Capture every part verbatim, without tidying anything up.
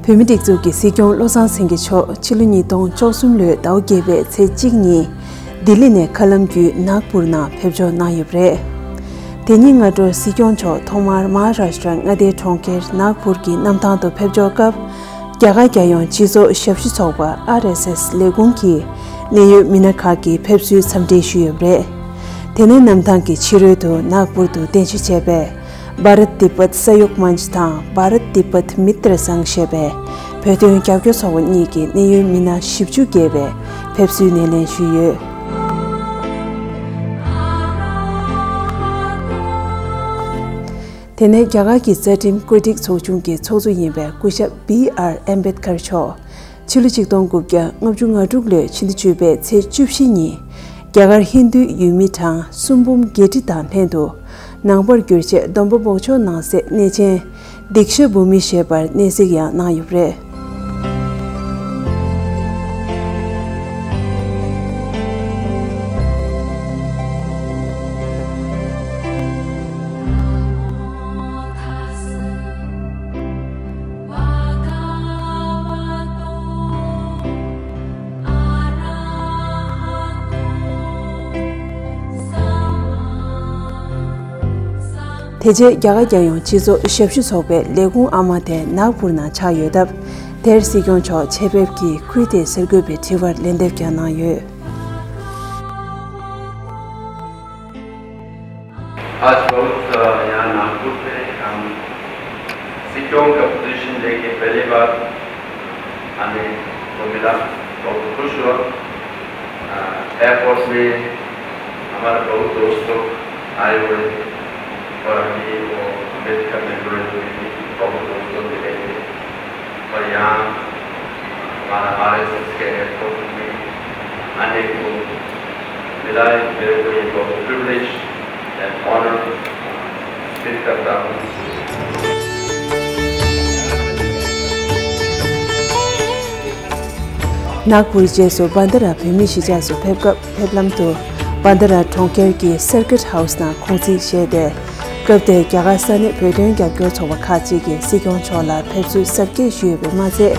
བོད་མིའི་སྒྲིག་འཛུགས་ཀྱི་སྲིད་སྐྱོང་བློ་བཟང་སེང་གེ་མཆོག་ཕྱི་ལོ་ཉིས་སྟོང་བཅུ་གསུམ་ལོའི་ཟླ་བ་བརྒྱད་པའི་ཚེས་གཅིག་ཉིན། ལྡི་ལི་ནས་མཁའ་ལམ་བརྒྱུད་ནཱག་པུར་ནང་ཕེབས་འབྱོར་གནང་ཡོད་པ་རེད། དེ་ཉིན་སྔ་དྲོར་སྲིད་སྐྱོང་མཆོག་ཐོག་མར་མ་ཧཱ་རཱ་ཤི་ཏྲ་མངའ་སྡེའི་གྲོང་ཁྱེར་ནཱག་པུར་གྱི་གནམ་ཐང་དུ་ཕེབས་འབྱོར་སྐབས། རྒྱ་གར་རྒྱལ་ཡོངས་སྤྱི་ཚོགས་ཞབས་ཞུ་ཚོགས་པ་ཨར་ཨེས་ཨེས་ལས་ཁུངས་ཀྱི་གནད་ཡོད་མི་སྣ་ཁག་གིས་ཕེབས་བསུའི་འཚམས་འདྲི་ཞུས་ཡོད་པ་རེད། དེ་ནས་གནམ་ཐང་གི་ཕྱི་རོལ་དུ་ནཱག་པུར་དུ་རྟེན་གཞི་བྱས་པའི་Bharat Tibet Sahyog Manch དང་Bharat Tibet Mitra Sangh ཞེས་པའི་བོད་དོན་རྒྱབ་སྐྱོར་ཚོགས་པ་གཉིས་ཀྱི་གནད་ཡོད་མི་སྣ་བཞི་བཅུ་བརྒལ་བས་ཕེབས་བསུའི་སྣེ་ལེན་ཞུས་ཡོད། དེ་ནས་རྒྱ་གར་གྱི་རྩ་ཁྲིམས་བཀོད་སྒྲིག་ཚོགས་ཆུང་གི་ཚོགས་གཙོ་ཡིན་པའི་སྐུ་ཞབས་བི་ཨར་ཨམ་བེད་ཀར་མཆོག་ཕྱི་ལོ་ཆིག་སྟོང་དགུ་བརྒྱ་ལྔ་བཅུ་ང་དྲུག་ལོའི་ཕྱི་ཟླ་བཅུ་པའི་ཚེས་བཅུ་བཞི་ཉིན། རྒྱ་གར་ཧིན་རྡུའི་ཡུལ་མི་གྲངས་སུམ་འབུམ་བརྒྱད་ཁྲི་དང་ལྷན་དུ་ནང་པར་གྱུར་རྗེས་སྡོམ་པ་འབོགས་ཆོག་གནང་སའི་གནས་ཆེན་དིག་ཤ་བྷུ་མི་ཞེས་པར་གནས་གཟིགས་ཡང་གནང་ཡོད་པ་རེད། དེ་རྗེས་རྒྱ་གར་རྒྱལ་ཡོངས་སྤྱི་ཚོགས་ཞབས་ཞུ་ཚོགས་པའི་ལས་ཁུངས་ཨ་མ་དེ་ནཱག་པུར་ནང་ཆགས་ཡོད་སྟབས། དེར་སྲིད་སྐྱོང་མཆོག་ཆེད་ཕེབས་ཀྱིས་ཁུལ་དེའི་གསར་འགོད་པའི་དྲི་བར་ལན་འདེབས་ཀྱང་གནང་ཡོད། आज बहुत, अ, यहाँ नागपुर में हम सिक्किम का पोजीशन लेके पहली बार आने को मिला, बहुत खुश हुआ। अ, एयरपोर्ट में हमारे बहुत दोस्त लोग आए हुए थे और अभी वो अम्बेडकर मेमोरियल में भी बहुत दोस्त लोग मिले थे। और यहाँ हमारा आरएसएस के एयरपोर्ट में आने को मिला है, मेरे को ये बहुत प्रिविलेज एंड ऑनर फील करता हूँ। ནཱག་པུར་རྗེས་སུ་བྷན་དྷ་ར་བོད་མིའི་གཞིས་ཆགས་སུ་ཕེབས་སྐབས། ཕེབས་ལམ་དུ་བྷན་དྷ་ར་གྲོང་ཁྱེར་གྱི་སར་ཀིཊ་ཧའུ་སི་ནང་ཁོང་ཚིག་བཞེས་ཏེ། སྐབས་དེར་རྒྱ་གར་ས་གནས་བོད་དོན་རྒྱབ་སྐྱོར་ཚོགས་པ་ཁག་ཅིག་གིས་སྲིད་སྐྱོང་མཆོག་ལ་ཕེབས་བསུའི་གཟབ་རྒྱས་ཞུས་ཡོད་པས་མ་ཚད།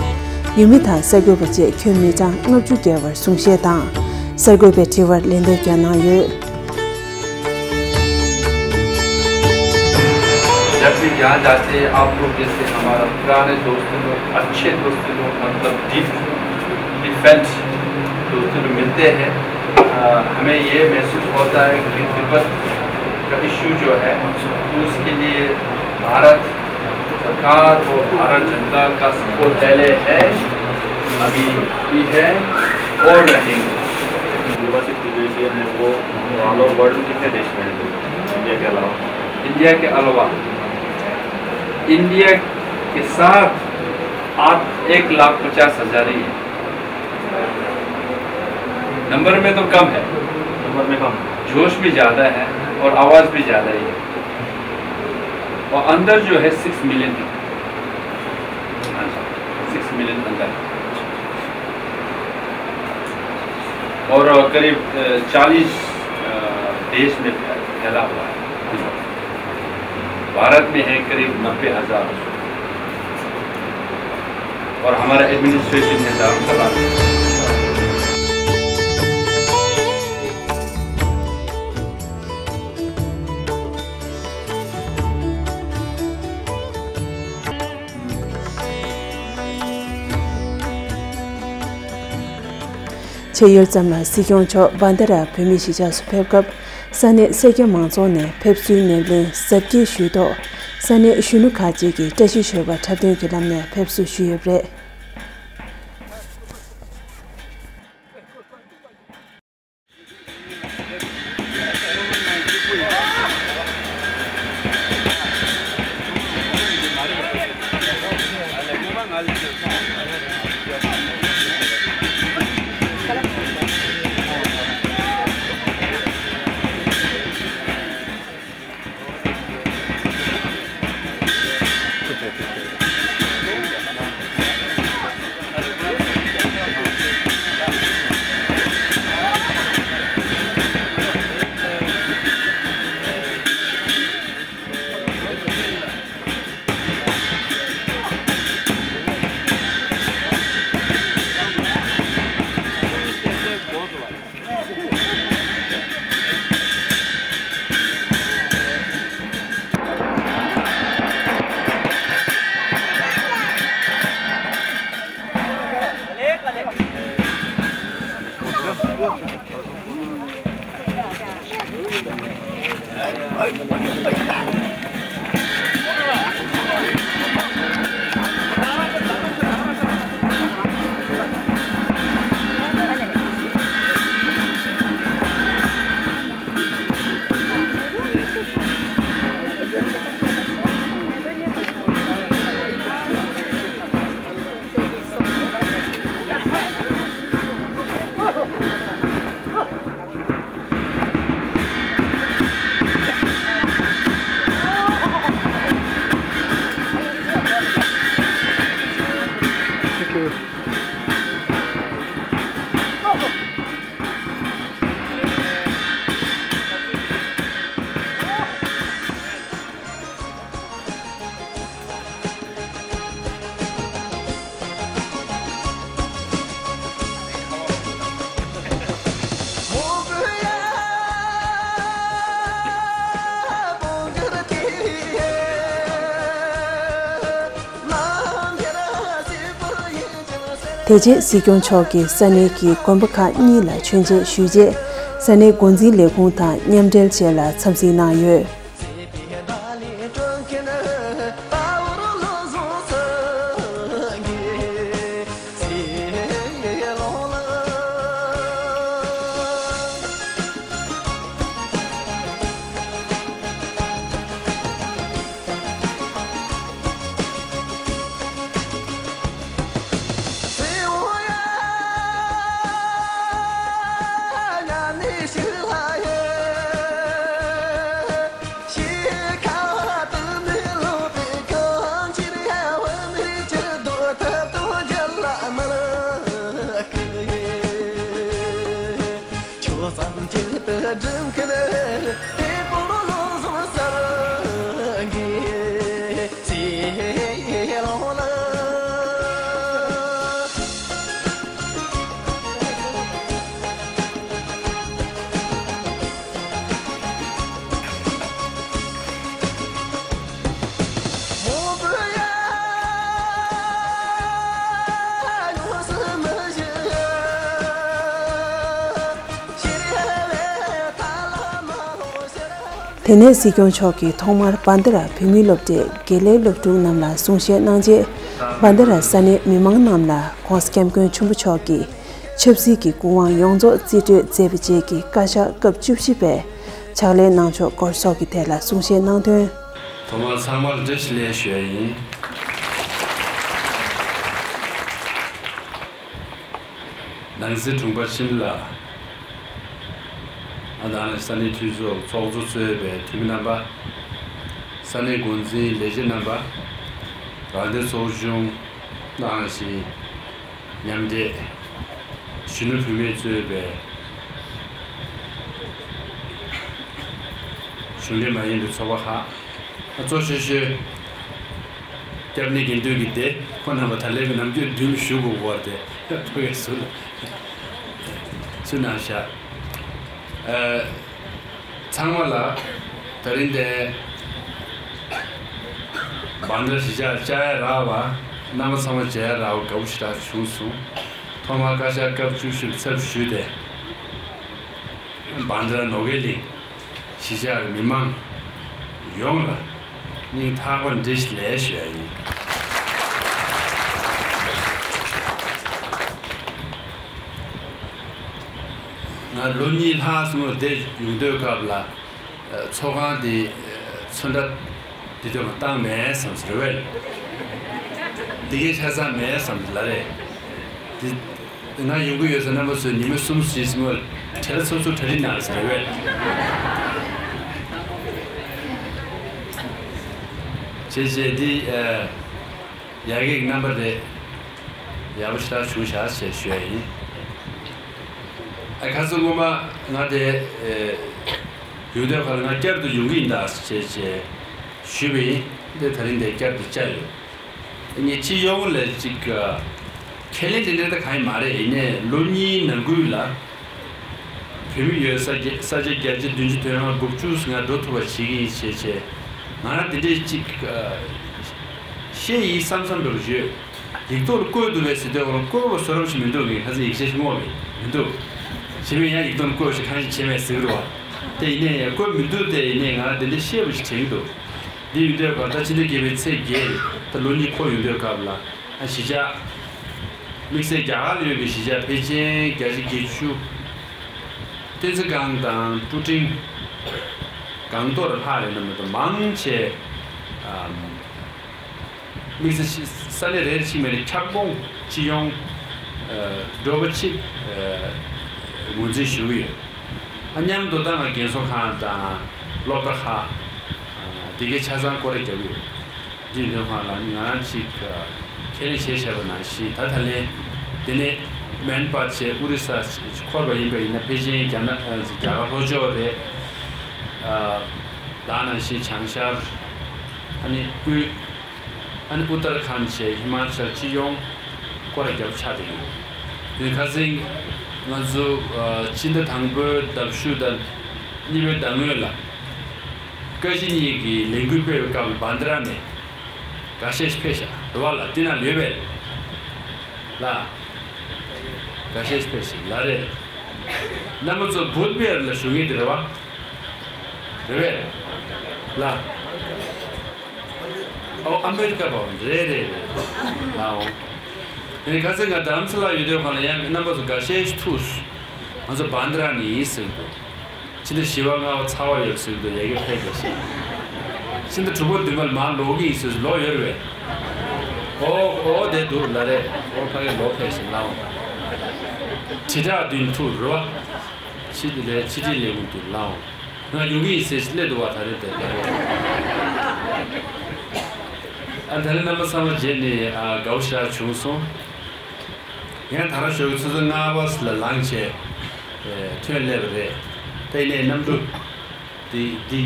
ཡུལ་མི་དང་གསར་འགོད་པ་བཅས་ཁྱོན་མི་གྲངས་ལྔ་བཅུ་བརྒལ་བར་གསུང་བཤད་དང་། གསར་འགོད་པའི་དྲི་བར་ལན་འདེབས་ཀྱང་གནང་ཡོད། जब भी यहाँ जाते हैं, आप लोग जैसे हमारा पुराने दोस्त लोग, अच्छे दोस्त लोग, मतलब डीप, डीप फ्रेंड्स दोस्त लोग मिलते हैं, अ, हमें ये महसूस होता है कि तिब्बत का इशू जो है, तो उसके लिए भारत सरकार और भारत जनता का सपोर्ट पहले है, अभी भी है और रहेंगे। यूनिवर्सिटी जो है, वो ऑल ओवर वर्ल्ड में कितने देश में है, इंडिया के अलावा? इंडिया के अलावा, इंडिया के साथ आप एक लाख पचास हजार ही है। नंबर में तो कम है, नंबर में कम, जोश भी ज़्यादा है और आवाज़ भी ज़्यादा ही है। और अंदर जो है सिक्स मिलियन है, सिक्स मिलियन अंदर है। और करीब, अ, चालीस, अ, देश में फै-, फैला हुआ है। भारत में है करीब नब्बे हज़ार और हमारा एडमिनिस्ट्रेशन है धर्मशाला में। ཕྱེད་ཡོལ་ཙམ་ལ་སྲིད་སྐྱོང་མཆོག་བྷན་དྷ་ར་བོད་མིའི་གཞིས་ཆགས་སུ་ཕེབས་སྐབས། ས་གནས་སེར་སྐྱ་མང་ཚོགས་ནས་ཕེབས་བསུའི་སྣེ་ལེན་གཟབ་རྒྱས་ཞུས་ཐོག་ས་གནས་གཞོན་ནུ་ཁག་ཅིག་གིས་བཀྲ་ཤིས་ཞོལ་པ་འཁྲབ་སྟོན་གྱི་ལམ་ནས་ཕེབས་བསུ་ཞུས་ཡོད་པ་རེད། དེ་རྗེས་སྲིད་སྐྱོང་མཆོག་གིས་ས་གནས་ཀྱི་དགོན་པ་ཁག་གཉིས་ལ་མཆོད་མཇལ་ཞུས་རྗེས། ས་གནས་འགོ་འཛིན་ལས་ཁུངས་དང་མཉམ་འབྲེལ་བཅས་ལ་འཚམས་གཟིགས་གནང་ཡོད། དེ་ནས་སྲིད་སྐྱོང་མཆོག་གིས་ཐོག་མར་བྷན་དྷ་ར་བོད་མིའི་སློབ་གྲྭའི་དགེ་ལས་སློབ་ཕྲུག་རྣམས་ལ་གསུང་བཤད་གནང་རྗེས། བྷན་དྷ་ར་ས་གནས་མི་མང་རྣམས་ལ་༸གོང་ས་༸སྐྱབས་མགོན་ཆེན་པོ་མཆོག་གིས་ཆབ་སྲིད་ཀྱི་སྐུ་དབང་ཡོངས་རྫོགས་རྩིས་སྤྲོད་མཛད་པའི་རྗེས་ཀྱི་བཀའ་ཤག་སྐབས་བཅུ་བཞི་པའི་ཕྱག་ལས་གནང་ཕྱོགས་སྐོར་སོགས་ཀྱི་ཐད་ལ་གསུང་བཤད་གནང་དོན། ཐོག་མར་ཚང་མར་བཀྲ་ཤིས་བདེ་ལེགས་ཞུ་ཡ་ཡིན། ནང་སྲིད་དྲུང་པ་ཆིན་ལགས། ཨ་ནང་ས་གནས་འཐུས་ཚོགས་ཚོགས་གཙོ་གཙོས་པའི་འཐུས་མི་རྣམ་པ། ས་གནས་འགོ་འཛིན་ལས་བྱེད་རྣམ་པ། རང་བདེན་ཚོགས་ཆུང་ནང་བཞིན་མཉམ་འབྲེལ། གཞོན་ནུ་བུད་མེད་གཙོས་པའི་གཞུང་འབྲེལ་མ་ཡིན་པའི་ཚོགས་པ་ཁག་གཙོ་ཆེ་ཤོས་སྐྱབས་གནས་དགེ་འདུན་གྱི་སྡེ་ཁོ་རྣམ་པ་ད་ལན་གྱི་ནམ་རྒྱུན་མདུན་ཞུ་དགོས་པ་དེ་ཕ་གིར་ཟུར་ལ་ཚུར་གནང་བཞག་ཨ། ཚང་མ་ལ་ད་རིང་འདིར་བྷན་དྷ་ར་གཞིས་ཆགས་བཅར་ཡ་རག་པ། རྣམ་པ་ཚང་མ་མཇལ་ཡ་རག་པ་དགའ་པོ་ཞེ་དྲག་བྱུང་སོང་། ཐོག་མར་བཀའ་ཤག་སྐབས་བཅུ་བཞི་པའི་ཚབ་ཞུས་ཏེ། བྷན་དྷ་ར་ནོར་སྐལ་གླིང་གཞིས་ཆགས་ཀྱི་མི་མང་ཡོངས་ལ་སྙིང་ཐག་པ་ནས་བཀྲ་ཤིས་བདེ་ལེགས་ཞུ་ཡ་ཡིན། ང་ལོ་གཉིས་ལྷག་སྔོན་འདིར་ཡོང་དུས་སྐབས་ལ། ཚོགས་ཁང་འདི་ཚོན་ཁྲ་འདི་དོན་བཏང་མེད་བསམ་ཟེར་བས། འདི་གའི་ཆ་ཚང་མེད་བསམ་ལ་རེད། འདི་ང་ཡོང་གི་ཡོད་ཟེར་རྣམ་པ་ཚོས་ཉི་མ་གསུམ་བཞི་སྔོན་གྲལ་ཚོ་ཚོ་གྲ་སྒྲིག་གནང་ཟེར་བས། བྱས་བྱས་འདི་ཡར་རྒྱས་ཀྱི་རྣམ་པ་རེད། ཡག་པོ་ཞེ་དྲག་བྱུང་བཞག་ཞེས་ཞུ་ཡ་ཡིན། ཨ་ཁ་སང་སྔོན་མ་ང་དེ་ཡོང་དུས་ཁ་ལ་ང་བསྐྱར་དུ་ཡོང་གི་ཡིན་ད་ཞེས་ཞེས་ཞུས་པ་ཡིན། དེ་ད་རིང་དེ་བསྐྱར་དུ་བཅར་ཡོད། ངས་སྤྱི་ཡོངས་ལ་ཅིག་ཁས་ལེན་དེ་འདྲ་ད་གང་ཡང་མ་རེད། ཡིན་ནའི་ལོ་གཉིས་ནང་ཁུལ་ལ་བོད་མི་ཡོད་ས་ས་ཆ་བརྒྱ་ཆ་བདུན་ཅུ་དོན་ལྔ་དགུ་བཅུ་ང་འགྲོ་ཐུབ་པ་བྱེད་ཀྱི་ཡིན་ཞེས་བྱས། ང་རང་དེ་འདྲའི་ཅིག་ཤེས་ཡིན་བསམ་བསམ་འདྲ་བོ་ཡོད། ཡིག་ཐོག་ལ་བཀོད་འདུག་པས་ཟེར་དུས་ཁོ་རང་བཀོད་པ་བཟོ་རབས་ཤིག་མི་འདུག་ངས་ཁ་སང་ཡིག་ཆ་ཞིག་བསྔོགས་པས་མི་འདུག་བྱས་པས་ཡང་ཡིག་ཐོག་ལ་བཀོད་ཞིག་གང་ཞིག་བྱས་མེད་ཟེར་གི་རེད་བ། དེ་ཡིན་ནའི་ཡང་བཀོད་མི་འདུག་དེ་ཡིན་ནའི་ང་རང་དེ་འདྲའི་ཤེས་པ་ཞིག་དྲན་གྱི་འདུག་འདི་ཡིན་དུས་སྐབས་ད་ཕྱི་ཟླ་བརྒྱད་པའི་ཚེས་བརྒྱད་ད་ལོ་གཉིས་འཁོར་ཡོང་དུས་སྐབས་ལ་ཨ་གཞིས་ཆགས་དམིགས་བསལ་རྒྱ་གར་ལ་ཡོད་པའི་གཞིས་ཆགས་ཕལ་ཆེར་བརྒྱ་ཆ་བརྒྱད་ཅུ། བསྟན་འཛིན་སྒང་དང་ཀྲུ་ཀྲིང་། སྒང་ཏོག་ལ་ལྷག་རེད་ན་མི་འདུག་མང་ཆེ། ཨམ། དམིགས་བསལ་ས་གནས་རེ་རེ་གཅིག་མིན་ན་ཁྱབ་ཁོངས་སྤྱི་ཡོངས། ཨ། འགྲོ་བ་གཅིག་ཨ། ངོས་འཛིན་ཞུ་གི་ཡོད། ཨ་མཉམ་དུ་ད་ང་རྒན་གསོ་ཁང་དང་སློབ་གྲྭ་ཁག་ཨ། དེ་གའི་ཆ་ཚང་སྐོར་ར་རྒྱབ་ཡོད། འདི་འདོན་ཁང་ལ་ང་རང་གཅིག་ཁས་ལེན་བྱས་བཞག་པ་ནང་བཞིན་ད་ད་ལན་དེ་ནས་མན་པ་བྱས་ཨོ་རི་ས་འཁོར་བ་ཡིན་པ་ཡིན་ན་ཕལ་ཆེར་རྒྱ་ནག་རྒྱ་གར་ལྷོ་ཕྱོགས་རེད། ཨ། ད་ནང་བཞིན་བྱང་ཤར། ཨ་ནི་དབུས། ཨ་ནི་ཨུ་ཏར་ཁཱན་བྱས་ཧི་མ་ཅལ་སྤྱི་ཡོངས་སྐོར་ར་རྒྱབ་ཆགས་བསྡད་ཡོད། དེ་ཁ་སང་ང་ཚོ་ཨ། ཕྱི་ཟླ་དང་པོའི་ཟླ་བཞུགས་དང་གཉིས་པའི་ཟླ་སྔོན་ལ། བཀའ་སྤྱི་གཉིས་ཀྱི་ལས་འགུལ་སྤེལ་བའི་སྐབས་ལ་བྷན་དྷ་ར་ནས་འགའ་ཤས་ཤིག་ཕེབས་ཤག་རེད་བ་ལ་དེ་ནང་ལ་ཡོད་པས་ལ། འགའ་ཤས་ཕེབས་ཤིག་ལ་རེད། རྣམ་པ་ཚོ་བུད་མེད་ལ་ཞུ་ངེས་དེ་རེད་བ། རེད་བས། ལ། ཨོ་ཨ་མེ་རི་ཀ་པ་རེད་རེད་རེད། ལའོ། ཨེ་ཁ་སང་ང་རྡ་རམ་ས་ལ་ཡོད་དུས་གང་ལ་ཡང་རྣམ་པ་ཚོ་འགའ་ཤས་ཐུག་ང་ཚོ་བན་དྲ་ནས་ཡིན་ཟེར་འདུག་ཕྱི་ཟླ་བཞི་པ་ལྔ་པ་ཚ་བ་ཡོད་ཟེར་འདུག་ཡ་གི་ཕེབས་དགོས་ཤིང་། ཕྱི་ཟླ་དྲུག་པ་བདུན་པ་ལ་མར་ལོག་གི་ཡིན་ཟེར་ལོག་ཡོད་རེད་བས། ཨོ་ཨོ་དེ་འདུག་ལ་རེད། ཨོ་ཕ་གི་ལོག་ཕེབས་ཤིང་ལའོ། དྲིལ་བསྒྲགས་མདུན་ཐུག་རོ། ཕྱི་དེ་ལས་ཕྱི་དྲིལ་ལས་ཁུངས་དུ་ལའོ། ང་ཡོང་གི་ཡིན་ཟེར་སླེབས་འདུག་བ་ད་རེས་དེ་ལ་རེད། ཨ་ད་ནི་རྣམ་པ་ཚང་མ་རྗེས་ནས་ཨ་དགའ་བོ་ཞེ་དྲག་བྱུང་སོང་། ཡང་ད་རང་ཞོགས་ཀྱི་ཆུ་ཚོད་ལྔ་པ་ལ་ལངས་བྱས་ཐོན་སླེབས་པ་རེད། ད་ཡིན་ནའི་གནམ་གྲུ་འདི་འདི་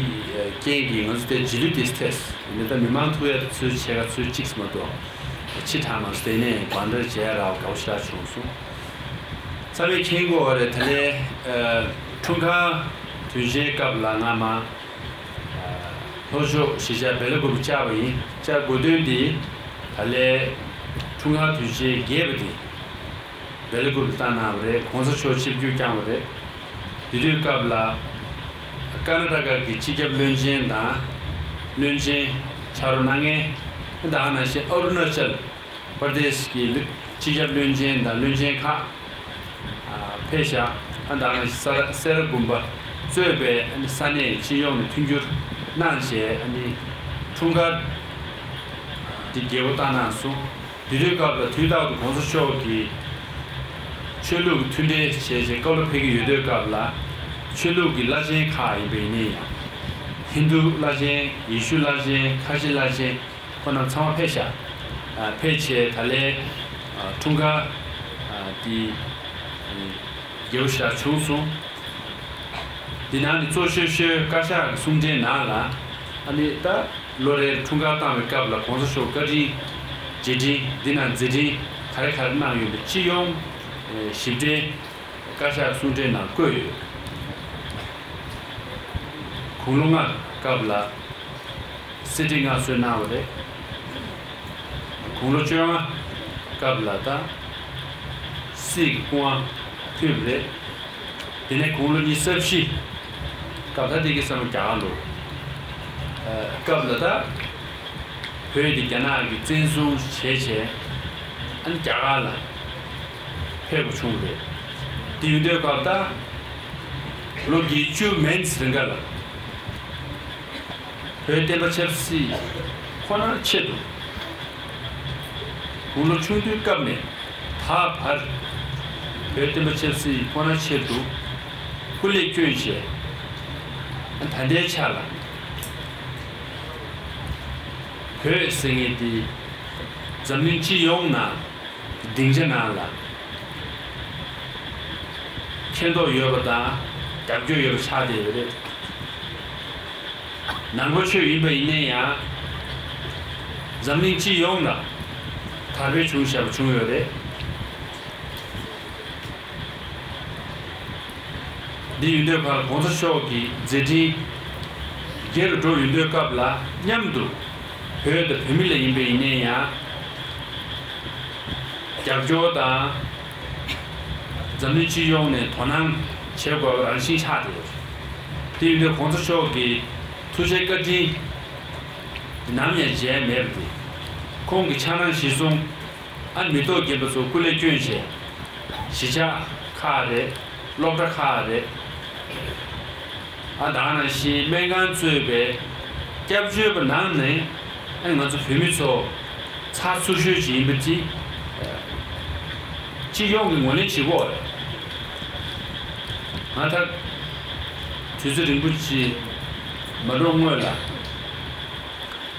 རྐྱེན་གྱིས་ང་ཚོ་དེ་རྗེས་ལུས་དེ་ཐེབས་ཡིན་ད་མི་མང་ཐུག་ཡ་ཚུལ་ཆེ་ག་ཚུལ་གཅིག་མ་གཏོགས་ཕྱི་དྲགས་མ་སོང་། དེ་ནས་གང་འདྲ་བྱས་ར་དགའ་བོ་ཞེ་དྲག་བྱུང་སོང་། ཚང་མས་མཁྱེན་གྱི་ཡོད་རེད། ད་ལན་འཁྲུངས་སྐར་དུས་ཆེན་སྐབས་ལ་ང་མ་ལྷོ་ཕྱོགས་གཞིས་ཆགས་སྦེལ་ཀོབ་བཅར་བ་ཡིན། བཅར་དགོས་དོན་འདི་ད་ལན་འཁྲུངས་སྐར་དུས་ཆེན་རྒྱས་པ་འདི་སྦེལ་ཀོབ་ལ་བཏང་གནང་བ་རེད། གོང་ས་མཆོག་ཆིབས་བསྒྱུར་བསྐྱངས་པ་རེད། དེ་དུས་སྐབས་ལ་ཀར་ན་ཊ་ཀ་གི་སྤྱི་ཁྱབ་བློན་ཆེན་དང་བློན་ཆེན་ཕྱག་རོགས་གནང་མཁན་དེ་དག་ནང་བཞིན་ཨ་རུ་ན་ཅལ་པར་དེཤ་གི་སྤྱི་ཁྱབ་བློན་ཆེན་དང་བློན་ཆེན་ཁག་ཕེབས་ཤག་ཨ་ནི་ད་ག་ནང་བཞིན་སེ་ར་དགོན་པ་གཙོས་པའི་ཨ་ནི་ས་གནས་སྤྱི་ཡོངས་ནས་མཐུན་འགྱུར་གནང་བྱས་ཨ་ནི་འཁྲུངས་སྐར་འདི་རྒྱས་པོ་བཏང་གནང་སོང་། དེ་དུས་སྐབས་ལ་དུས་རྟག་ཏུ་གོང་ས་མཆོག་གིས་ཆོས་ལུགས་ཀྱི་མཐུན་འབྲེལ་བྱས་བྱས་སྐབས་ལ་ཕེབས་ཀྱི་ཡོད་དུས་སྐབས་ལ་ཆོས་ལུགས་ཀྱི་བླ་ཆེན་ཁག་ཡིན་པ་ཡིན་ན་ཡང་ཧིན་རྡུ་བླ་ཆེན་ཡེ་ཤུ་བླ་ཆེན་ཁ་ཆེ་བླ་ཆེན། ཁོང་རྣམས་ཚང་མ་ཕེབས་ཤག་ཨ་ཕེབས་བྱས་ད་ལན་ཨ་འཁྲུངས་སྐར་ཨ་འདི་ཨ་རྒྱས་པོ་ཞེ་དྲག་བྱུང་སོང་། འདི་ནང་ནས་གཙོ་ཤོས་ཤོས་བཀའ་ཤག་གི་གསུང་འཕྲིན་ནང་ལ་ཨ་ནི་ད་ལོ་རེར་འཁྲུངས་སྐར་བཏང་བའི་སྐབས་ལ་གོང་ས་མཆོག་བཀའ་དྲིན་རྗེས་དྲན་འདི་ནང་མཛད་འཕྲིན་ག་རེ་ག་རེ་གནང་ཡོད་པའི་སྤྱི་ཡོངས་ཨ་ཞིབ་ཕྲའི་བཀའ་ཤག་གི་གསུང་འཕྲིན་ནང་བཀོད་ཡོད། དགུང་ལོ་ལྔ་སྐབས་ལ་གསེར་ཁྲི་མངའ་གསོལ་གནང་བ་རེད། དགུང་ལོ་བཅོ་ལྔ་སྐབས་ལ་ད་སྲིད་ཀྱི་སྐུ་དབང་ཕུལ་བ་རེད། དེ་ནས་དགུང་ལོ་ཉི་ཤུ་རྩ་བཞི་སྐབས་ད་དེ་གི་བསམ་བློ་རྒྱ་གར་ལོ་སྐབས་ལ་ད་བོད་དེ་རྒྱ་ནག་གིས་བཙན་བཟུང་བྱས་བྱས་ཨ་ནི་རྒྱ་གར་ལ་ཕེབས་དགོས་བྱུང་བ་རེད། དེ་ཡིན་དུས་སྐབས་ད་ལོ་བརྒྱད་ཅུ་མན་ཙམ་རིང་ག་ལ། བོད་བསྟན་པ་ཆབ་སྲིད་ཁོ་ནར་ཆེད་དུ། དགུང་ལོ་ཆུང་དུས་སྐབས་ནས་ད་བར་བོད་བསྟན་པ་ཆབ་སྲིད་ཁོ་ནར་ཆེད་དུ་སྐུ་ལས་བསྐྱོན་བྱས། ད་ལྟའི་ཆ་ལ་བོད་ཟེར་མཁན་དེ་འཛམ་གླིང་སྤྱི་ཡོངས་ནང་སྡིངས་ཆ་ནང་ལ་མཁྱེན་རྟོགས་ཡོད་པ་དང་རྒྱབ་སྐྱོར་ཡོད་པ་ཆགས་བསྡད་ཡོད་རེད། ནང་པ་ཆོས་ཡིན་པ་ཡིན་ན་ཡང་འཛམ་གླིང་སྤྱི་ཡོངས་ལ་དར་སྤེལ་བྱུང་བཞག་པ་བྱུང་ཡོད་རེད། འདི་ཡིན་དུས་ཁར་གོང་ས་མཆོག་གི་མཛད་འཕྲིན་རྒྱས་རུ་འགྲོ་ཡོང་དུས་སྐབས་ལ་མཉམ་དུ་བོད་དང་བོད་མི་ལ་ཡིན་པ་ཡིན་ན་ཡང་རྒྱབ་སྐྱོར་དང་འཛམ་གླིང་སྤྱི་ཡོངས་ནས་དོ་སྣང་བྱེད་དགོས་པ་རང་བཞིན་ཆགས་བསྡད་ཡོད། དེ་ཡིན་དུས་གོང་ས་མཆོག་གི་ཐུགས་རྗེ་བཀའ་དྲིན་ནམ་ཡང་བརྗེད་མེད་པ་དེ་ཁོང་གི་འཆར་སྣང་གཞིར་བཟུང་ཨ་མི་ཐོག་རྒན་པ་ཚོ་སྐུ་ལས་བསྐྱོན་བྱས་གཞིས་ཆགས་ཁག་རེད། སློབ་གྲྭ་ཁག་རེད། ཨ་ད་ག་ནང་བཞིན་སྨན་ཁང་གཙོས་པའི་སྐྱབས་བཅོལ་བ་ནང་ནས་ཨ་ང་ཚོ་བོད་མི་ཚོ་ཚགས་ཚུད་ཤོས་ཅིག་ཡིན་པ་དེ་སྤྱི་ཡོངས་ཀྱིས་ངོས་ལེན་བྱེད་ཀྱི་ཡོད་རེད། ང་ད་དུས་ཚོད་རིང་པོ་ཅིག་མ་འགྲོ་སྔོན་ལ་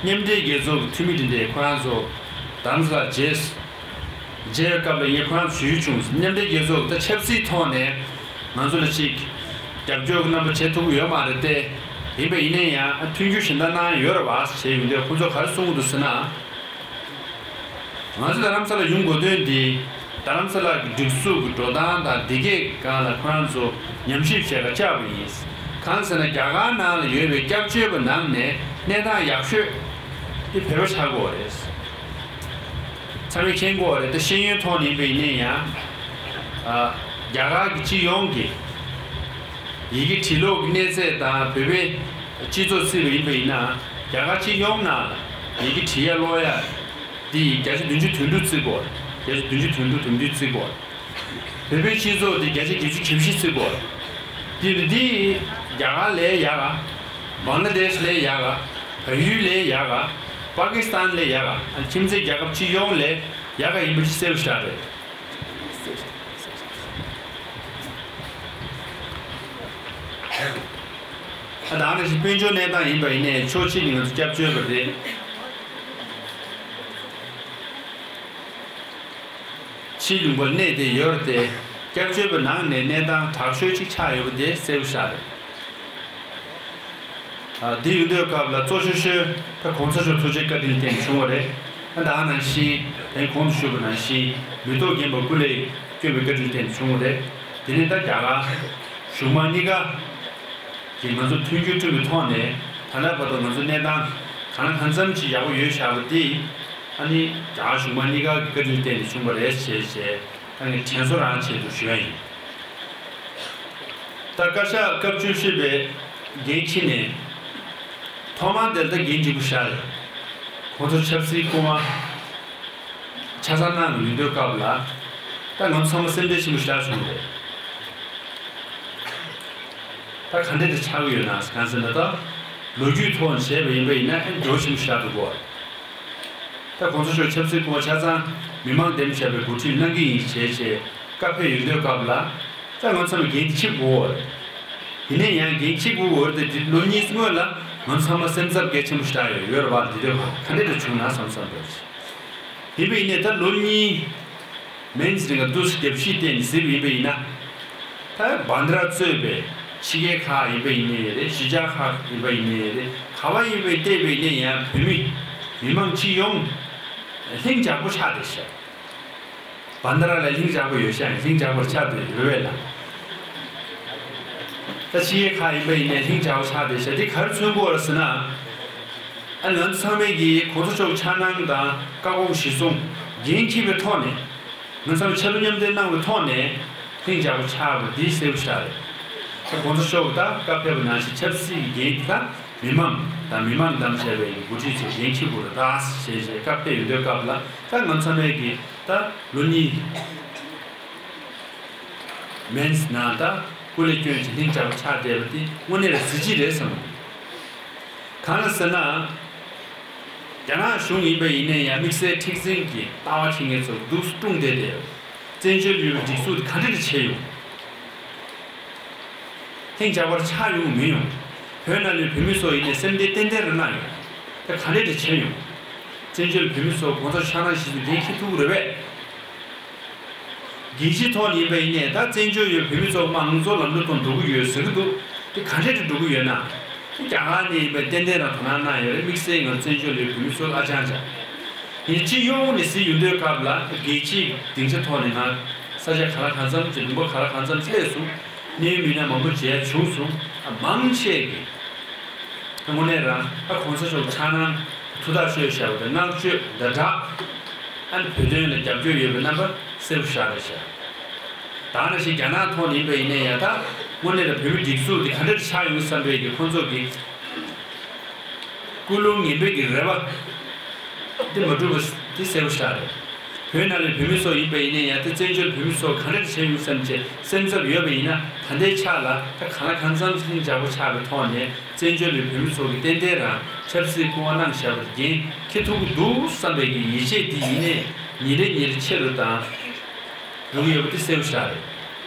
མཉམ་འབྲེལ་རྒྱལ་ཚོགས་ཀྱི་འཐུས་མི་དེ་འདྲས་ཁོ་རང་ཚོ་རྡ་རམ་ས་ལ་མཇལ། མཇལ་བའི་སྐབས་ལ་ངས་ཁོ་རང་ཚོ་ཞུ་རྒྱུ་བྱུང་། མཉམ་འབྲེལ་རྒྱལ་ཚོགས་ཀྱི་ད་ཆབ་སྲིད་ཐོག་ནས་ང་ཚོ་ལ་ཅིག་རྒྱབ་སྐྱོར་གྱི་རྣམ་པ་བྱེད་ཐུབ་ཀྱི་ཡོད་མ་རེད་དེ། ཡིན་པ་ཡིན་ན་ཡང་ཨ་མཐུན་འགྱུར་གཞན་དག་གནང་ཡོད་རེད་བ་ཞེས་ཡོང་དུས་ཁོ་ཚོ་ག་རེ་གསུང་གི་འདུག་ཟེར་ན། ང་ཚོ་རྡ་རམ་ས་ལ་ཡོང་དགོས་དོན་འདི་རྡ་རམ་ས་ལ་གི་སྒྲིག་འཛུགས་ཀྱི་འགྲོ་སྟངས་དང་འདི་གའི་སྒང་ལ་ཁོ་རང་ཚོ་ཉམས་ཞིབ་བྱེད་ག་བཅར་བ་ཡིན། གང་ཟེར་ན་རྒྱ་གར་ནང་ལ་ཡོད་པའི་སྐྱབས་བཅོལ་བ་ནང་ནས་གནས་སྟངས་ཡག་ཤོས་དེ་བོད་པ་ཆགས་ཀྱི་ཡོད་རེད། ཚང་མས་མཁྱེན་གྱི་ཡོད་རེད། ད་ཤེས་ཡོན་ཐོག་ནས་ཡིན་པ་ཡིན་ན་ཡང་ རྒྱ་གར་གྱི་སྤྱི་ཡོངས་ཀྱི་ཡི་གེ་འབྲི་ཀློག་གི་གནས་ཚད་དང་བོད་པའི་སྤྱི་ཚོགས་བརྩིས་པ་ཡིན་པ་ཡིན་ན། རྒྱ་གར་སྤྱི་ཡོངས་ནང་ལ་ཡི་གེ་འབྲི་ཡ་ཀློག་ཡ་འདི་བརྒྱ་ཆ་བདུན་ཅུ་དོན་དྲུག་བརྩི་དགོས། བརྒྱ་ཆ་བདུན་ཅུ་དོན་དྲུག་དོན་བདུན་བརྩི་དགོས། བོད་པའི་སྤྱི་ཚོགས་འདི་བརྒྱ་ཆ་བརྒྱད་ཅུ་གྱ་བཞི་བརྩི་དགོས། འདི་ནི་འདི་རྒྱ་གར་ལས་ཡག་ག། བང་ལ་དེཤ་ལས་ཡག་ག། བལ་ཡུལ་ལས་ཡག་ག། པ་ཀི་སི་ཐན་ལས་ཡག་ག། ཁྱིམ་མཚེས་རྒྱལ་ཁབ་སྤྱི་ཡོངས་ལས་ཡག་ག་ཡིན་པ་ཞིག་གསལ་པོ་ཞིག་རེད། ཨ་ད་ནང་བཞིན་དཔལ་འབྱོར་གནས་སྟངས་ཡིན་པ་ཡིན་ནའི་ཕྱོགས་གཅིག་ནས་ང་ཚོ་སྐྱབས་བཅོལ་བ་རེད། ཕྱིའི་ལུང་པར་གནས་ཏེ་ཡོད་རེད་དེ། སྐྱབས་བཅོལ་བའི་ནང་ནས་གནས་སྟངས་དྲག་ཤོས་གཅིག་ཆགས་ཡོད་པ་དེ་གསལ་པོ་ཞིག་རེད། ཨ་འདི་ཡོང་དུས་སྐབས་ལ་གཙོ་ཆེ་ཤོས་ད་གོང་ས་མཆོག་ཐུགས་རྗེ་བཀའ་དྲིན་བརྟེན་བྱུང་བ་རེད། ཨ་ད་ནང་བཞིན་དེ་གོང་དུ་ཞུས་པ་ནང་བཞིན་མེ་ཏོག་རྒན་པ་སྐུ་ལས་བསྐྱོན་པའི་བཀའ་དྲིན་བརྟེན་བྱུང་བ་རེད། དེ་ནས་ད་རྒྱ་གར་གཞུང་མང་གཉིས་ཀ་གིས་ང་ཚོ་མཐུན་འགྱུར་བསྐྲུན་པའི་ཐོག་ནས་ད་ལྟ་བར་དུ་ང་ཚོ་གནས་སྟངས་གང་ལ་གང་འཚམ་ཅིག་ཡག་པོ་ཡོད་བཞག་པ་དེ། ཨ་ནི་རྒྱ་གར་གཞུང་མང་གཉིས་ཀ་གི་བཀའ་དྲིན་བརྟེན་ནས་བྱུང་བ་རེད་ཞེས་བྱས། ད་ངས་དྲན་གསོ་རང་ཆེད་དུ་ཞུ་ཡ་ཡིན། ད་བཀའ་ཤག་སྐབས་བཅུ་བཞི་པའི་འགན་འཁྱེར་ནས་ཐོག་མར་དེར་ད་འགན་གཅིག་པུ་བཞག་ཡོད། གོང་ས་ཆབ་སྲིད་སྐུ་དབང་ཆ་ཚང་གནང་ཡོང་དུས་སྐབས་ལ། ད་ང་ཚོ་ཚང་མ་སེམས་ཁྲལ་ཆེན་པོ་ཞེ་དྲག་བྱུང་རེད། ད་ག་འདྲ་དེ་ཆགས་ཀྱི་ཡོད་ན་གང་ཟེར་ན། ད་ལོ་རྒྱུས་ཐོག་ནས་བྱས་པ་ཡིན་པ་ཡིན་ན་ཨེ་འགྱུར་བ་ཆེན་པོ་ཞེ་དྲག་འདུག་གོ། ད་གོང་ས་མཆོག་ཆབ་སྲིད་སྐུ་དབང་ཆ་ཚང་མི་མང་འདེམས་བྱས་པའི་འགོ་ཁྲིད་གནང་གི་ཡིན་ཞེས་བྱས་བཀའ་ཕེབས་ཡོང་དུས་སྐབས་ལ། ད་ང་ཚང་མས་འགན་འཁྱེར་དགོས་པ་རེད། ཡིན་ནའི་ཡང་འགན་འཁྱེར་དགོས་པ་རེད་དེ། འདི་ལོ་གཉིས་སྔོན་ལ་ང་ཚང་མ་སེམས་འཚབ་གལ་ཆེན་པོ་ཞིག་རག་ཡོད་ཡོད་རེད་བ། འདི་དུས་ག་འདྲ་འདྲ་བྱུང་ན་བསམ་བསམ་འདུག་ཡིན་པ་ཡིན་ནའི་ད་ལོ་གཉིས་མན་ཙམ་རིང་ག་འདུག་སེ་རྒྱབ་བཤིག་བསྟན་ནས་གཟིགས་པ་ཡིན་པ་ཡིན་ན། ད་བྷན་དྷ་ར་གཙོས་པའི་ཕྱི་རྒྱལ་ཁག་ཡིན་པ་ཡིན་ནའི་རེད། གཞིས་ཆགས་ཁག་ཡིན་པ་ཡིན་ནའི་རེད། ག་བ་ཡིན་པ་བལྟས་པ་ཡིན་ནའི་ཡང་བོད་མི་མི་མང་སྤྱི་ཡོངས་ལྷིང་འཇགས་པོ་ཆགས་བསྡད་ཤག་བྷན་དྷ་ར་ལ་ལྷིང་འཇགས་པོ་ཡོད་ཤག་ལྷིང་འཇགས་པོ་ཆགས་བསྡད་ཡོད་པས་ལ། ད་ཕྱི་རྒྱལ་ཁག་ཡིན་པ་ཡིན་ནའི་ལྷིང་འཇགས་པོ་ཆགས་བསྡད་ཤག་འདི་ག་རེ་མཚོན་གྱི་ཡོད་རེད་ཟེར་ན། ཨ་ང་ཚོ་ཚང་མས་ཀྱིས་གོང་ས་མཆོག་འཆར་སྣང་དང་བཀའ་དགོངས་གཞིར་བཟུང་འགན་འཁྱེར་བའི་ཐོག་ནས། ང་ཚང་མས་ཆ་རོགས་མཉམ་འདེགས་གནང་བའི་ཐོག་ནས་ལྷིང་འཇགས་པོ་ཆགས་པ་འདི་གསལ་པོ་ཞིག་རེད། ད་གོང་ས་མཆོག་གིས་ད་བཀའ་ཕེབས་པ་ནང་བཞིན་ཆབ་སྲིད་ཀྱི་འགན་འདི་ད་མི་མང་དང་མི་མང་འདེམས་བྱས་པའི་འགོ་ཁྲིད་ཚོས་འགན་འཁྱེར་དགོས་རེད་ད་ཞེས་བྱས་བཀའ་ཕེབས་ཡོང་དུས་སྐབས་ལ། ད་ང་ཚང་མས་ཀྱིས་ད་ལོ་གཉིས་མན་ཙམ་ནང་ད་སྐུ་ལས་བསྐྱོན་བྱས་ལྷིང་འཇགས་པོ་ཆགས་བསྡད་པ་འདི་དངོས་གནས་ལ་གཟི་བརྗིད་རེད་བསམ། གང་ལ་ཟེར་ན། རྒྱ་ནག་གཞུང་ཡིན་པ་ཡིན་ནའི་ཡང་དམིགས་བསལ་མཁྲེགས་འཛིན་གྱི་ལྟ་བ་འཁྱེར་མཁན་ཚོ་འདུག་སེ་སྲུང་བསྡད་དེ། བཙན་བྱོལ་ཡུལ་གྱི་སྒྲིག་འཛུགས་དེ་ག་འདྲ་རེ་བྱས་ཡོང་། ལྷིང་འཇགས་པར་ཆགས་ཡོང་མི་ཡོང་། བོད་ནང་ལ་བོད་མི་ཚོ་ཡིན་ནའི་སེམས་ཁྲལ་ཏན་ཏན་རེ་གནང་ཡོང་། ད་ག་འདྲ་རེ་བྱས་ཡོང་། བཙན་བྱོལ་བོད་མི་ཚོ་གོང་ས་འཆར་སྣང་གཞིར་བཟུང་འགན་འཁྱེར་ཐུབ་ཀྱི་རེད་པས། རྒྱལ་སྤྱིའི་ཐོག་ནས་ཡིན་པ་ཡིན་ནའི་ད་བཙན་བྱོལ་ཡུལ་བོད་མི་ཚོ་མང་གཙོ་ལམ་ལུགས་ཐོག་འགྲོ་གི་ཡོད་ཟེར་གྱི་འདུག་དེ་ག་འདྲ་རེ་འགྲོ་གི་ཡོད་ན། རྒྱ་གར་ནས་ཡིན་པའི་ཏན་ཏན་རང་དོ་སྣང་གནང་ཡོད་རེད། དམིགས་བསལ་ང་བཙན་བྱོལ་ཡུལ་བོད་མི་ཚོ་ཨ་ཅང་ཅང་། ཡིན་སྤྱི་ཡོངས་ནས་གཟིགས་ཡོང་དུས་སྐབས་ལ་རྒྱལ་སྤྱིའི་སྡིངས་ཆ་ཐོག་ནས་ང་ས་ཆ་ག་ལ་གང་འཚམ་ཅིག་ལུང་པ་ག་ལ་གང་འཚམ་སླེབས་སོང་། གནད་ཡོད་མི་སྣ་མང་པོ་མཇལ་བྱུང་སོང་། ཨ་མང་ཆེ་གིས་དངོས་གནས་རང་ཨ་གོང་ས་མཆོག་འཆར་སྣང་ཐུགས་ཐག་ཆོད་བཞག་པ་དང་བསྔགས་བརྗོད་ཛ་དྲག་ཨ་ནི་བོད་དོན་ལ་རྒྱབ་སྐྱོར་ཡོད་པའི་རྣམ་པ་གསལ་པོ་ཞིག་རེད་ཤག་ད་ནང་བཞིན་རྒྱ་ནག་ཐོག་ནས་ཡིན་པ་ཡིན་ན་ཡང་ད་དངོས་གནས་ལ་བོད་མི་སྒྲིག་འཛུགས་འདི་ག་འདྲ་ཆགས་ཡོང་བསམ་པའི་གི་ཁོང་ཚོ་གི་ཀུན་སློང་ངན་པའི་གི་རེ་བ་འདི་མ་འགྲུབ་པ་འདི་གསལ་པོ་ཞིག་རེད། བོད་ནང་ལ་བོད་མི་ཚོ་ཡིན་པ་ཡིན་ན་ཡང་ད་བཙན་བྱོལ་བོད་མི་ཚོ་ག་འདྲ་བྱས་ཡོང་བསམ་བྱས་སེམས་འཚབ་ཡོད་པ་ཡིན་ན། ད་ལྟའི་ཆ་ལ་ད་གང་ལ་གང་འཚམ་ལྷིང་འཇགས་པོ་ཆགས་པའི་ཐོག་ནས་བཙན་བྱོལ་བའི་བོད་མི་ཚོ་གི་ཏན་ཏན་རང་ཆབ་སྲིད་སྐུ་དབང་གནང་བཞག་པ་དེ་འགན་འཁྱེར་ཐུབ་ཀྱི་འདུག་བསམ་པའི་གི་ཡིད་ཆེས་འདི་ཡིན་ནས་ཉིན་རེ་ཉིན་རེ་ཆེ་རུ་དང་རུ་ཡོད་པ་དེ་གསལ་པོ་ཞིག་རེད།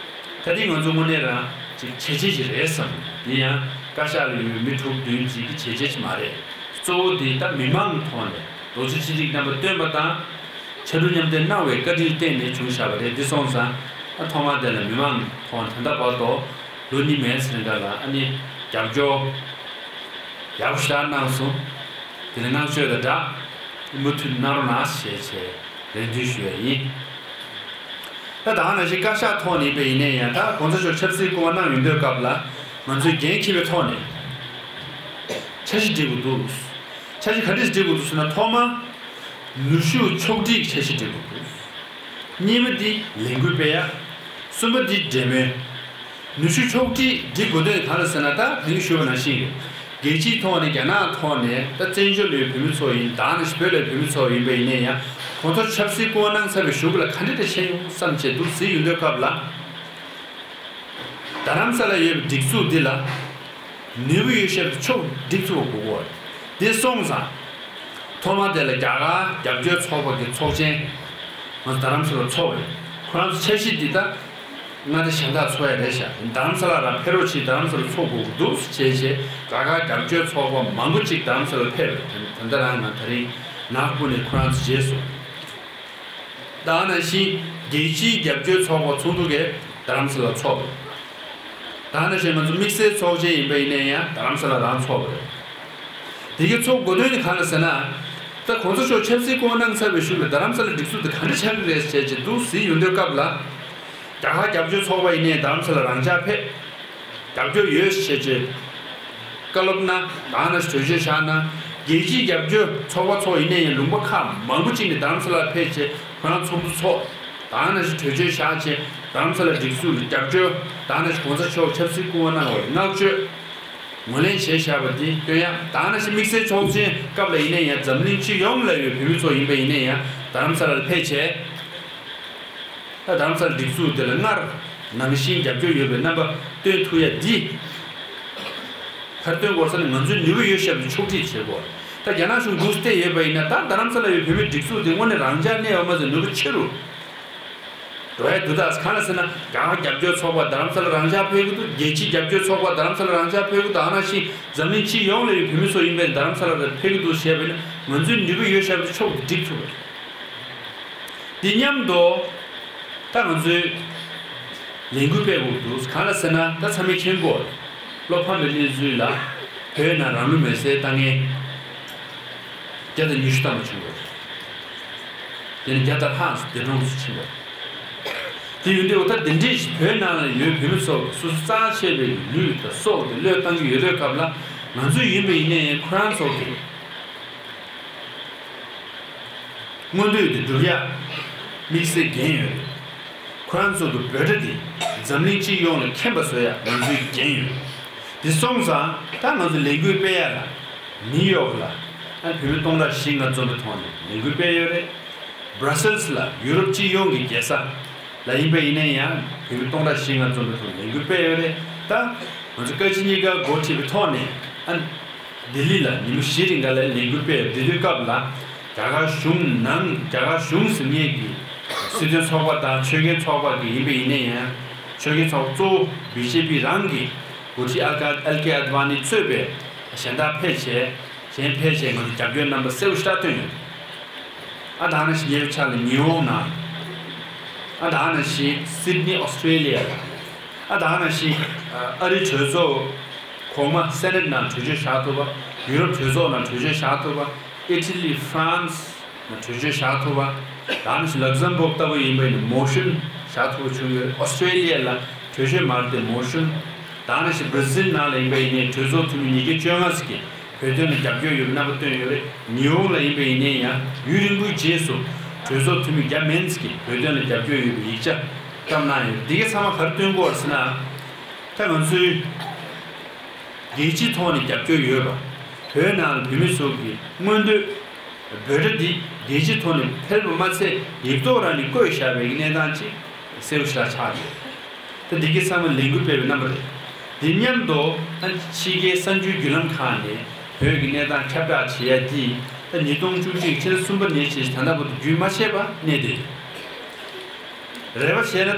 ད་དེ་ང་ཚོ་དངོས་གནས་རང་ཅིག་བྱས་རྗེས་ཅིག་རེད་བསམ། དེ་ཡང་བཀའ་ཤག་ལ་ཡོད་པའི་མི་དྲུག་བདུན་ཅིག་གི་བྱས་རྗེས་ཅིག་མ་རེད། གཙོ་བོ་དེ་ད་མི་མང་ཐོག་ནས་རྡོག་རྩ་གཅིག་སྒྲིལ་རྣམ་པ་བཏོན་པ་དང་། ཕྱར་གྲུ་མཉམ་འདེགས་གནང་བའི་བཀའ་དྲིན་བརྟེན་ནས་བྱུང་བཞག་པ་རེད། འདི་སོང་ཙང་ཨ་ཐོག་མར་དེ་ལ་མི་མང་ཐོག་ནས་ད་ལྟ་བར་དུ་ལོ་གཉིས་མན་ཙམ་རིང་ག་ལ་ཨ་ནི་རྒྱབ་སྐྱོར་ཡག་པོ་ཞེ་དྲག་གནང་སོང་། དེ་ལ་བསྔགས་བརྗོད་དང་སྦྲགས་མུ་མཐུད་གནང་རོགས་གནང་ཞེས་བྱས་རེ་འདུན་ཞུ་ཡ་ཡིན། ད་ད་ག་ནང་བཞིན་བཀའ་ཤག་ཐོག་ནས་ཡིན་པ་ཡིན་ནའི་ཡང་ད་གོང་ས་མཆོག་ཆབ་སྲིད་སྐུ་དབང་གནང་ཡོང་དུས་སྐབས་ལ་ང་ཚོས་འགན་འཁྱེར་བའི་ཐོག་ནས་འཆར་གཞི་སྒྲིག་དགོས་འདུག་འཆར་གཞི་ག་འདྲས་སྒྲིག་དགོས་འདུག་ཟེར་ན། ཐོག་མ་ནུས་ཤུགས་ཕྱོགས་སྒྲིག་འཆར་གཞི་སྒྲིག་དགོས་འདུག་གཉིས་པ་འདི་ལས་འགུལ་སྤེལ་ཡ། གསུམ་པ་འདི་འབྲེལ་མོལ། ནུས་ཤུགས་ཕྱོགས་སྒྲིག་འདི་དགོས་དོན་གང་ལ་ཟེར་ན། ད་ད་གིན་ཞུས་པ་ནང་བཞིན་རེད། རྒྱལ་སྤྱིའི་ཐོག་ནས་རྒྱ་ནག་ཐོག་ནས་ད་བཙན་བྱོལ་ལ་ཡོད་བོད་མི་ཚོ་ཡིན། ད་ནང་བཞིན་བོད་ལ་ཡོད་བོད་མི་ཚོ་ཡིན་པ་ཡིན་ནའི་ཡང་། ཁོང་ཚོ་ཆབ་སྲིད་སྐུ་དབང་གནང་ཚར་བའི་གཞུག་ལ་ག་འདྲ་འདྲ་བྱས་ཡོང་བསམ་བྱས་འདུག་ཟེར་ཡོང་དུས་སྐབས་ལ། རྡ་རམ་ས་ལ་ཡོད་པའི་སྒྲིག་འཛུགས་འདི་ལ་ནུས་པ་ཡོད་ཤེས་ཕྱོགས་སྒྲིག་ཚུགས་པ་དགོས་ཀྱི་ཡོད་རེད། འདི་སོང་ཙང་། ཐོག་མ་དེ་ལ་རྒྱ་གར་རྒྱབ་སྐྱོར་ཚོགས་པ་གི་ཚོགས་ཆེན་ང་ཚོ་རྡ་རམ་ས་ལ་ཚོགས་པ་རེད། ཁོ་རང་ཚོ་འཆར་གཞི་འདི་ད་མངའ་སྡེ་གཞན་དག་ཚོགས་ཡ་རེད་ཤག་རྡ་རམ་ས་ལ་རང་ཕེབས་རོགས་བྱེད། རྡ་རམ་ས་ལ་ཚོགས་དགོས་ཀྱི་འདུག་ཟེར་བྱས་བྱས་རྒྱ་གར་རྒྱབ་སྐྱོར་ཚོགས་པ་མང་པོ་ཅིག་རྡ་རམ་ས་ལ་ཕེབས་རེད། དེ་ད་ལྟ་རང་ང་དེ་རིང་ནག་པོ་ནས་ཁོ་རང་ཚོ་བྱས་སོང་། ད་ནང་བཞིན་རྒྱལ་སྤྱིའི་རྒྱབ་སྐྱོར་ཚོགས་པ་ཚོགས་འདུ་གས་རྡ་རམ་ས་ལ་ཚོགས་པ་རེད། ད་ནང་བཞིན་ང་ཚོ་དམིགས་བསལ་ཚོགས་ཆེན་ཡིན་པ་ཡིན་ན་ཡང་རྡ་རམ་ས་ལ་རང་ཚོགས་པ་རེད། དེ་གའི་ཚོགས་དགོས་དོན་ནི་གང་ལ་ཟེར་ན། ད་གོང་ས་མཆོག་ཆབ་སྲིད་སྐུ་དབང་གནང་ཚར་བའི་གཞུག་ལ་རྡ་རམ་ས་ལ་སྒྲིག་འཛུགས་དེ་ག་འདྲ་ཆགས་ཀྱི་རེད་ཟེར་བྱས་འདུག་ཟེར་ཡོང་དུས་སྐབས་ལ། རྒྱ་གར་རྒྱབ་སྐྱོར་ཚོགས་པ་ཡིན་ནའི་རྡ་རམ་ས་ལ་རང་འཇགས་ཕེབས། རྒྱབ་སྐྱོར་ཡོད་ཞེས་བྱས། བཀའ་སློབ་གནང་། ད་ནང་བཞིན་གྲོས་ཆོད་བཞག་གནང་། རྒྱལ་སྤྱིའི་རྒྱབ་སྐྱོར་ཚོགས་པ་ཚོ་ཡིན་ནའི་ཡང་ལུང་པ་ཁག་མང་པོ་ཅིག་ནས་རྡ་རམ་ས་ལར་ཕེབས་བྱས་ཁོ་རང་ཚོགས་འདུ་ཚོགས། ད་ནང་བཞིན་གྲོས་ཆོད་བཞག་བྱས་རྡ་རམ་ས་ལ་སྒྲིག་འཛུགས་ལ་རྒྱབ་སྐྱོར། ད་ནང་བཞིན་གོང་ས་མཆོག་ཆབ་སྲིད་སྐུ་དབང་གནང་བར་བསྔགས་བརྗོད་ངོས་ལེན་བྱས་བཞག་པ་འདི་སྟོན་ཡ། ད་ནང་བཞིན་དམིགས་བསལ་ཚོགས་ཆེན་སྐབས་ལ་ཡིན་ནའི་ཡང་འཛམ་གླིང་སྤྱི་ཡོངས་ལ་ཡོད་བོད་མི་ཚོ་ཡིན་པ་ཡིན་ནའི་ཡང་རྡ་རམ་ས་ལར་ཕེབས་བྱས། ད་རྡ་རམ་ས་ལ་སྒྲིག་འཛུགས་དེ་ལ་སྔར་ནང་བཞིན་རྒྱབ་སྐྱོར་ཡོད་པའི་རྣམ་པ་སྟོན་ཐུབ་ཡ་འདི། ག་རེ་སྟོན་དགོས་ཟེར་ན་ང་ཚོའི་ནུས་པ་ཡོད་ཤེས་པ་ཕྱོགས་སྒྲིག་བྱེད་དགོས། ད་རྒྱ་ནག་གཞུང་འདུག་སེ་བལྟས་ཡོད་པ་ཡིན་ན། ད་རྡ་རམ་ས་ལ་ཡོད་བོད་མིའི་སྒྲིག་འཛུགས་དེ་དངོས་གནས་རང་འཇགས་གནས་ཡོད་མ་ཟད་ནུས་པ་ཆེ་རུ་འགྲོ་ཡ་འདུག་ད་གང་ལ་ཟེར་ན་རྒྱ་གར་རྒྱབ་སྐྱོར་ཚོགས་པ་རྡ་རམ་ས་ལ་རང་འཇགས་ཕེབས་ཀྱི་འདུག་རྒྱལ་སྤྱིའི་རྒྱབ་སྐྱོར་ཚོགས་པ་རྡ་རམ་ས་ལ་རང་འཇགས་ཕེབས་ཀྱི་འདུག་ད་ནང་བཞིན་འཛམ་གླིང་སྤྱི་ཡོངས་ལ་ཡོད་བོད་མི་ཚོ་ཡིན་པའི་རྡ་རམ་ས་ལ་ཕེབས་ཀྱི་འདུག་ཞེས་པ་ཡིན་ན་ང་ཚོའི་ནུས་པ་ཡོད་ཤེས་པ་ཕྱོགས་སྒྲིག་ཐུབ་པ་རེད། འདི་མཉམ་དུ། ད་ང་ཚོའི་ལས་འགུལ་སྤེལ་དགོས་འདུག་གང་ལ་ཟེར་ན་ད་ཚང་མས་མཁྱེན་གྱི་ཡོད་རེད། བློ་ཕམ་པའི་གནས་ཚུལ་ལ་བོད་ནང་རང་ལུས་མེར་སྲེག་བཏང་མཁན་བརྒྱ་དང་ཉི་ཤུ་ཐམ་པ་བྱུང་ཡོད་རེད། དེ་ནི་བརྒྱ་དང་ལྷག་ཙམ་འདས་གྲོངས་སུ་ཕྱིན་པ་རེད། དེ་ཡིན་དུས་འོ་ད་འདི་འདྲའི་བོད་ནང་ལ་ཡོད་བོད་མི་ཚོ་སོ་སོ་གཙང་ཆེ་བའི་ལུས་དང་སྲོག་དེ་བློས་བཏང་གི་ཡོད་དུས་སྐབས་ལ་ང་ཚོ་ཡིན་པ་ཡིན་ནའི་ཁོ་རང་ཚོ་གི་མངོན་འདོད་དེ་སྒྲུབ་ཡ་དམིགས་བསལ་འགན་ཡོད་རེད། ཁོ་རང་ཚོ་གི་འབོད་སྒྲ་དེ་འཛམ་གླིང་སྤྱི་ཡོངས་ལ་མཁྱེན་པ་བཟོ་ཡ་ང་ཚོའི་འགན་ཡོད་རེད། དེ་སོང་ཙང་ད་ང་ཚོ་ལས་འགུལ་སྤེལ་ཡ་ལ་ནིའུ་ཡོག་ལ་ཨ་བོད་མི་སྟོང་ཕྲག་བཞི་ལྔ་འཛོམས་པའི་ཐོག་ནས་ལས་འགུལ་སྤེལ་ཡོད་རེད། Brussels་ལ་ཡུ་རོབ་སྤྱི་ཡོངས་ཀྱི་རྒྱལ་ས་ལ་ཡིན་པ་ཡིན་ན་ཡང་བོད་མི་སྟོང་ཕྲག་བཞི་ལྔ་འཛོམས་པའི་ཐོག་ལས་འགུལ་སྤེལ་ཡོད་རེད། ད་ང་ཚོ་བཀའ་སྤྱི་གཉིས་ཀ་འགོ་ཁྲིད་པའི་ཐོག་ནས་ཨ་ལྡི་ལི་ལ་ཉིན་མོ་བཞི་རིང་ག་ལ་ལས་འགུལ་སྤེལ་ཡོད། དེ་དུས་སྐབས་ལ་རྒྱ་གར་གཞུང་ནང་རྒྱ་གར་གཞུང་ཟེར་མཁན་གྱི་སྲིད་དོན་ཚོགས་པ་དང་ཆོལ་ཁའི་ཚོགས་པ་གི་ཡིན་པ་ཡིན་ན་ཡང་ཆོལ་ཁའི་ཚོགས་པ་གཙོ་བོ་བི་ཇེ་པི་རང་གི་འགོ་ཁྲིད་ཨལ་ཀ་ཨལ་ཀེ་ཨད་ཝ་ནི་གཙོས་པའི་གཞན་དག་ཕལ་ཆེར། གཞན་ཕལ་ཆེར་ང་ཚོ་རྒྱབ་སྐྱོར་རྣམ་པ་གསལ་པོ་ཞེ་དྲག་བཏོན་ཡོད། ཨ་ད་ནང་བཞིན་ཉེ་བའི་ཆར་ལ་ཉི་ཧོང་ནང་། ཨ་ད་ནང་བཞིན་སིད་ནི་ཨོ་སི་ཀྲེ་ལི་ཡ་ལ། ཨ་ད་ནང་བཞིན་ཨ་རི་གྲོས་ཚོགས་གོང་མ་སེ་ནེ་ཊི་ནང་གྲོས་ཆོད་བཞག་ཐུབ་པ། ཡུ་རོབ་གྲོས་ཚོགས་ནང་གྲོས་ཆོད་བཞག་ཐུབ་པ། ཨི་ཊ་ལི་ཧྥ་རན་སི་ནང་གྲོས་ཆོད་བཞག་ཐུབ་པ། ད་ནང་བཞིན་ལག་ཟམ་བྷོག་ལྟ་བུ་ཡིན་པ་ཡིན་ན་མོ་ཤོན་བཞག་ཐུབ་པ་བྱུང་ཡོད། ཨོ་སི་ཀྲེ་ལི་ཡ་ལ་གྲོས་ཆོད་མ་རེད་དེ་མོ་ཤོན། ད་ནང་བཞིན་བྷ་ར་ཟིལ་ནང་ལ་ཡིན་པ་ཡིན་ནའི་གྲོས་ཚོགས་འཐུས་མི་ཉིས་བརྒྱ་བཅོ་ལྔ་ཙམ་གྱིས། བོད་དོན་ལ་རྒྱབ་སྐྱོར་ཡོད་པའི་རྣམ་པ་བཏོན་ཡོད་རེད། ཉི་ཧོང་ལ་ཡིན་པ་ཡིན་ནའི་ཡང་ཡུན་རིང་པོའི་རྗེས་སུ་གྲོས་ཚོགས་འཐུས་མི་བརྒྱ་མན་ཙམ་གྱིས་བོད་དོན་ལ་རྒྱབ་སྐྱོར་ཡོད་པའི་ཡིག་ཆ་བཀྲམ་གནང་ཡོད་རེད། འདི་གའི་ཚང་མ་ག་རེ་སྟོན་གྱི་ཡོད་རེད་ཟེར་ན། ད་ང་ཚོའི་རྒྱལ་སྤྱིའི་ཐོག་ནས་རྒྱབ་སྐྱོར་ཡོད་པ། བོད་ནང་ལ་བོད་མི་ཚོ་གི་མངོན་འདོད་འབོད་སྒྲ་འདི་རྒྱལ་སྤྱིའི་ཐོག་ནས་འཕེལ་བ་མ་ཚད་ཡིག་ཐོག་རང་ནས་བཀོད་བཞག་པའི་གནས་སྟངས་ཅིག་གསལ་པོ་ཞེ་དྲག་ཆགས་ཡོད། ད་འདི་གའི་ཚང་མ་ལས་འགུལ་སྤེལ་བའི་རྣམ་པ་རེད། འདི་མཉམ་དུ་ད་ཕྱི་རྒྱལ་གསར་འགྱུར་བརྒྱུད་ལམ་ཁག་ནས་བོད་ཀྱི་གནས་སྟངས་ཁྱབ་བསྒྲགས་བྱེད་ཡ་འདི་ད་ཉིས་སྟོང་བཅུ་གཅིག་ཕྱི་ཟླ་གསུམ་པ་ནས་བྱས་ད་ལྟ་བར་དུ་རྒྱུན་མ་ཆད་པ་གནས་བསྡད་ཡོད། རེ་བ་བྱས་ན་ད་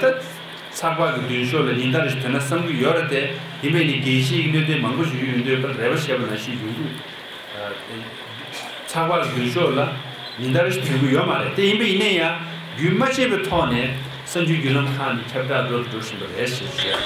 ཚགས་པར་གྱི་མདུན་ཤོག་ལ་ཉིན་ལྟར་ཞིག་ཐོན་ན་བསམ་གྱི་ཡོད་རེད་དེ། ཡིན་པས་ནི་དགེ་བཤེས་ཀྱི་གནད་དོན་མང་པོ་ཞིག་ཡོད་འདུག་པར་རེ་བ་བྱས་པ་ནང་བཞིན་ཡོང་གི། ཚགས་པར་གྱི་མདུན་ཤོག་ལ་ཉིན་ལྟར་ཞིག་ཐོན་གྱི་ཡོད་མ་རེད་དེ། ཡིན་པ་ཡིན་ན་ཡང་རྒྱུན་མ་ཆད་པའི་ཐོག་ནས་གསར་འགྱུར་བརྒྱུད་ལམ་ཁག་ནས་ཁྱབ་བསྒྲགས་འགྲོ་དང་འགྲོ་བཞིན་པ་རེད་ཞེས་བཤད།